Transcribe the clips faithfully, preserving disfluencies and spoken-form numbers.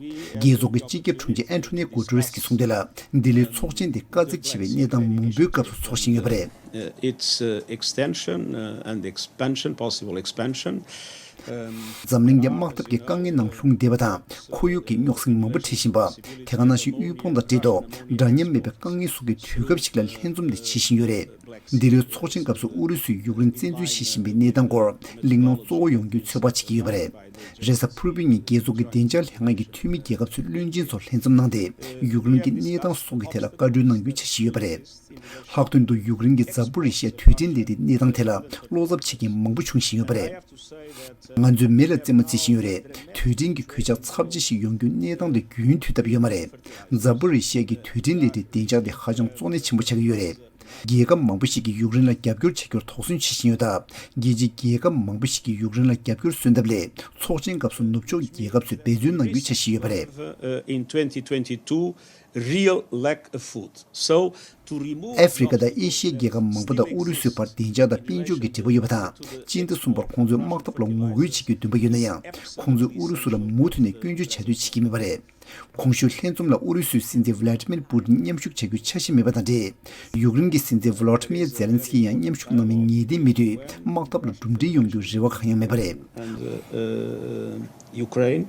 རྒྱལ་ཚོགས་ཀྱི་སྤྱི་ཁྱབ་དྲུང་ཆེ་ཨན་ཐོ་ནི་གུ་ཏེ་རེས་ཀྱིས་གསུངས་དོན་ལ། འདི་ལོའི་ཚོགས་ཆེན་དེ་དཀའ་ཚེགས་ཆེ་བའི་གནས་སྟངས་མང་པོའི་སྐབས་སུ་འཚོགས་བཞིན་ཡོད་པ་རེད། Uh, its uh, extension uh, and expansion, possible expansion. Um, འཛམ་གླིང་འདི་དམག་འཐབ་ཀྱི་དཀའ་ངལ་ནང་ལྷུང་བསྡད་པ་དང་། ཁོར་ཡུག་གི་རྙོག་ཟིང་མང་པོ་འཕྲད་བཞིན་པ། དེ་ག་ནང་བཞིན་དབུལ་ཕོངས་དང་འབྲེལ་ཐོག་འདྲ་མཉམ་མེད་པའི་དཀའ་ངལ་སོགས་ཀྱི་དུས་སྐབས་ཤིག་ལ་ལྷན་འཛོམས་འདི་བྱེད་བཞིན་ཡོད་རེད། འདི་ལོའི་ཚོགས་ཆེན་སྐབས་སུ་ཨུ་རུ་སུས་ཡུཀ་རེན་བཙན་འཛུལ་བྱེད་བཞིན་པའི་གནས་སྟངས་སྐོར་གླེང་སློང་གཙོ་བོ་ཡོང་རྒྱུའི་ཚོད་དཔག་བྱེད་ཀྱི་ཡོད་པ་རེད། རེས་གཟའ་ཕུར་བུའི་ཉིན་རྒྱལ་ཚོགས་ཀྱི་བདེ་འཇགས་ལྷན་ཁང་གི་འཐུས་མི་རྒྱལ་ཁབ་ཚོའི་བློན་ཆེན་ཚོ་ལྷན་འཛོམས་གནང་སྟེ། ཡུཀ་རེན་གྱི་གནས་སྟངས་སོགས་ཀྱི་ཐད་ལ་བཀའ་འཁྲོལ་གནང་རྒྱུའི་འཆར་གཞི་ཡོད་པ་རེད། ལྷག་དོན་དུ་ཡུཀ་རེན་གྱི་ཛ་པོ་རི་ཤི་ཡ་དུས་དྲན་ལས་རིགས་གནས་སྟངས་ཐད་ལ་བློ་འཚབ་བྱེད་མཁན་མང་པོ་བྱུང་བཞིན་ཡོད་པ་རེད། ང་ཚོས་མེ་ལ་རྩེད་མོ་རྩེ་བཞིན་ཡོད་རེད། དུས་དྲན་གྱི་གོད་ཆག་ཚབས་ཆེ་ཞིག་ཡོང་རྒྱུའི་གནས་སྟངས་དེ་རྒྱུན་མཐུད་ཐབས་ཡོད་མ་རེད། ཛ་པོ་རི་ཤི་ཡ་གི་དུས་དྲན་ལས་རིགས་བདེ་འཇགས་དེ་ཧ་ཅང་གཙོ་གནད་ཆེན་པོ་ཆགས་ཀྱི་ཡོད་རེད། རྒྱལ་ཁབ་མང་པོ་ཞིག་གིས་ཡུཀ་རེན་ལ་རྒྱབ་སྐྱོར་བྱ་རྒྱུར་དོགས་ཟོན་བྱེད་བཞིན་ཡོད་སྟབས། རྒྱལ་སྤྱིའི་རྒྱལ་ཁབ་མང་པོ་ཞིག་གིས་ཡུཀ་རེན་ལ་རྒྱབ་སྐྱོར་སོན་ཐབས་སླད། ཚོགས་ཆེན་སྐབས་སུ་ནུབ་ཕྱོགས་རྒྱལ་ཁབ་ཚོས་འབད་བརྩོན་གནང་རྒྱུའི་འཆར་གཞི་ཡོད་པ་རེད། Uh, in twenty twenty-two, real lack of food. So, to remove ཨ་ཧྥེ་རི་ཁ་དང་ཨེ་ཤི་ཡའི་རྒྱལ་ཁབ་མང་པོ་དང་ཨུ་རུ་སུའི་བར་བདེ་འཇགས་དང་དཔལ་འབྱོར་གྱི་འབྲེལ་བ་ཡོད་པ་དང་། སྤྱི་ཟླ་གསུམ་པར་ཁོང་ཚོས་དམག་འཐབ་ལ་ངོ་རྒོལ་བྱེད་རྒྱུའི་འདུན་པ་ཡོད་ན་ཡང་། ཁོང་ཚོས་ཨུ་རུ་སུ་ལ་མུ་མཐུད་ནས་སྐྱོན་བརྗོད་བྱ་འདོད་བྱེད་ཀྱི་མེད་པ་རེད། གོང་ཞུས་ལྷན་འཛོམས་ལ་ཨུ་རུ་སུའི་སྲིད་འཛིན་ཝི་ལ་ཏི་མིར་པུ་ཏིན་མཉམ་ཞུགས་བྱ་རྒྱུའི་འཆར་གཞི་མེད་པ་དང་འབྲེལ། ཡུཀ་རེན་གྱི་སྲིད་འཛིན་ཝོ་ལོ་ཏི་མིར་ཛེ་ལན་སི་ཀི་ཡང་མཉམ་ཞུགས་གནང་མིན་ངེས་གཏན་མེད་དུས། དམག་འཐབ་ལ་གྲུབ་འབྲས་ཡོང་རྒྱུའི་རེ་བ་གང་ཡང་མེད་པ་རེད། And, uh, uh, Ukraine,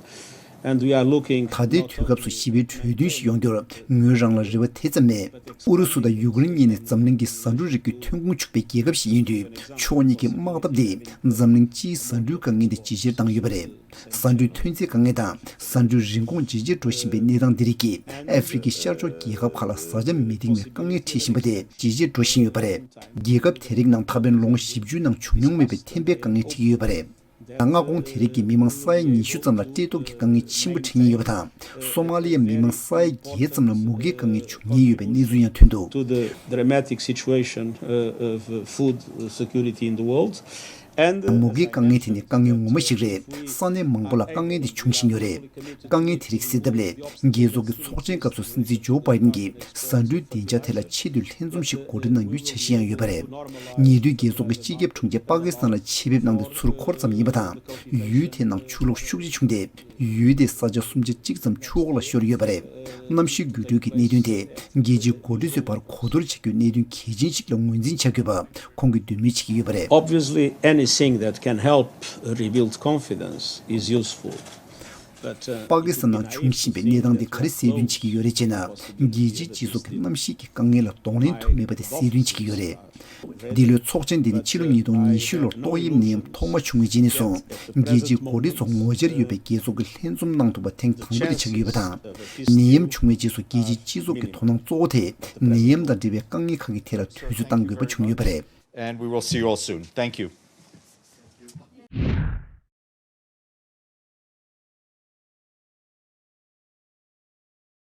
and we are looking ད་ལྟའི་དུས་སྐབས་སུ་ཞི་བའི་གྲོས་མཐུན་ཞིག་ཡོང་རྒྱུར་ངོས་རང་ལ་རེ་བ་དེ་ཙམ་མེད། ཨུ་རུ་སུ་དང་ཡུཀ་རེན་གཉིས་ནི་འཛམ་གླིང་གི་ཟ་འབྲུ་རིགས་ཀྱི་ཐོན་ཁུངས་ཕྱུག་པའི་རྒྱལ་ཁབ་ཞིག་ཡིན་དུས། ཕྱོགས་གཉིས་ཀྱི་དམག་འཐབ་དེས་འཛམ་གླིང་སྤྱིའི་ཟ་འབྲུའི་དཀའ་ངལ་དེ་ཇེ་ཆེར་བཏང་ཡོད་པ་རེད། ཟ་འབྲུའི་ཐོན་རྫས་དཀའ་ངལ་དང་། ཟ་འབྲུའི་རིན་གོང་ཇེ་ཆེར་འགྲོ་བཞིན་པའི་གནས་སྟངས་འདི་རིགས་ཀྱིས་ཨ་ཧྥེ་རི་ཁའི་ཤར་ཕྱོགས་རྒྱལ་ཁབ་ཁག་ལ་བཟའ་བཅའ་མི་འདིང་བའི་དཀའ་ངལ་འཕྲད་བཞིན་པ་དེ་ཇེ་ཆེར་འགྲོ་བཞིན་ཡོད་པ་རེད། རྒྱལ་ཁབ་དེ་རིགས་ནང་ད་ཕན་ལོ་ངོ་བཞི་བཅུའི་ནང་བྱུང་མྱོང་མེད་པའི་ཐན་པའི་དཀའ་ངལ་འཕྲད་ཀྱི་ཡོད་པ་རེད། ད་མངའ་ཁོངས་དེ་རིགས་ཀྱི་མི་མང་ས་ཡ་ཉི་ཤུ་ཙམ་ལ་བཀྲེས་ལྟོགས་ཀྱི་དཀའ་ངལ་ཆེན་པོ་འཕྲད་ཉེན་ཡོད་པ་དང་། སོ་མ་ལི་ཡའི་མི་མང་ས་ཡ་བརྒྱད་ཙམ་ལ་མུ་གེའི་དཀའ་ངལ་འབྱུང་ཉེན་ཡོད་པའི་གནས་ཚུལ་ཡང་ཐོན་འདུག To the dramatic situation, uh, of food security in the world. And མུ་གེའི་དཀའ་ངལ་དེ་ནི་དཀའ་ངལ་ངོ་མ་ཞིག་རེད། ས་གནས་མང་པོ་ལ་དཀའ་ངལ་དེ་འབྱུང་བཞིན་ཡོད་རེད། དཀའ་ངལ་དེ་རིགས་སེལ་ཐབས་སླད། རྒྱལ་ཚོགས་ཀྱི་ཚོགས་ཆེན་སྐབས་སུ་སྲིད་འཛིན་ཇོ་བྷའི་ཌེན་གྱིས་ཟ་འབྲུའི་བདེ་འཇགས་ཐད་ལ་ཆེས་མཐོའི་ལྷན་འཛོམས་ཤིག་གོ་སྒྲིག་གནང་རྒྱུའི་འཆར་གཞི་ཡང་ཡོད་པ་རེད། ཉེ་དུས་རྒྱལ་ཚོགས་ཀྱི་སྤྱི་ཁྱབ་དྲུང་ཆེ་པ་ཀི་སི་ཐན་ལ་ཆེད་ཕེབས་གནང་སྟེ་ཚུར་འཁོར་ཙམ་ཡིན་པ་དང་། ཡུལ་དེའི་ནང་ཆུ་ལོག་ཤུགས་ཆེ་བྱུང་སྟེ། ཡུལ་དེའི་ས་ཆ་སུམ་ཆ་གཅིག་ཙམ་ཆུ་འོག་ལ་ཤོར་ཡོད་པ་རེད། གནམ་གཤིས་འགྱུར་འགྲོས་ཀྱི་གནད་དོན་དེ་རྒྱལ་སྤྱིའི་འགོ་ཁྲིད་ཚོའི་བར་གོ་བསྡུར་བྱེད་རྒྱུའི་གནད་དོན་གལ་ཆེན་ཞིག་ལ་ངོས་འཛིན་བྱ་དགོས་པ་ཁོང་གིས་འདོད་མོས་བྱེད་ཀྱི་ཡོད་པ་རེད། Obviously, anything that can help rebuild confidence is useful. But, uh, པ་ཀི་སི་ཐན་ནང་བྱུང་བཞིན་པའི་གནས་སྟངས་འདི་ག་རེ་གསལ་སྟོན་བྱེད་ཀྱི་ཡོད་རེད་ཅེ་ན། རྒྱལ་སྤྱིའི་སྤྱི་ཚོགས་ཀྱིས་གནམ་གཤིས་ཀྱི་དཀའ་ངལ་ལ་གདོང་ལེན་ཐུབ་མེད་པ་དེ་གསལ་སྟོན་བྱེད་ཀྱི་ཡོད་རེད། འདི་ལོའི་ཚོགས་ཆེན་འདི་ནི་ཕྱི་ལོ་ཉིས་སྟོང་ཉི་ཤུ་ལོར་ཏོག་དབྱིབས་ནད་ཡམས་ཐོག་མ་བྱུང་བའི་རྗེས་ནས་བཟུང་། རྒྱལ་སྤྱིའི་འགོ་ཁྲིད་ཚོ་ངོ་བཅར་ཡོད་པའི་རྒྱལ་ཚོགས་ཀྱི་ལྷན་འཛོམས་གནང་ཐུབ་པ་ཐེངས་དང་པོ་དེ་ཆགས་ཀྱི་ཡོད་པ་དང་། ནད་ཡམས་བྱུང་བའི་རྗེས་སུ་རྒྱལ་སྤྱིའི་སྤྱི་ཚོགས་ཀྱི་དོ་སྣང་གཙོ་བོ་དེ་ནད་ཡམས་དང་འབྲེལ་བའི་དཀའ་ངལ་ཁག་གི་ཐད་ལ་དུས་ཚོད་བཏང་དགོས་པ་བྱུང་ཡོད་པ་རེད། And we will see you all soon. Thank you.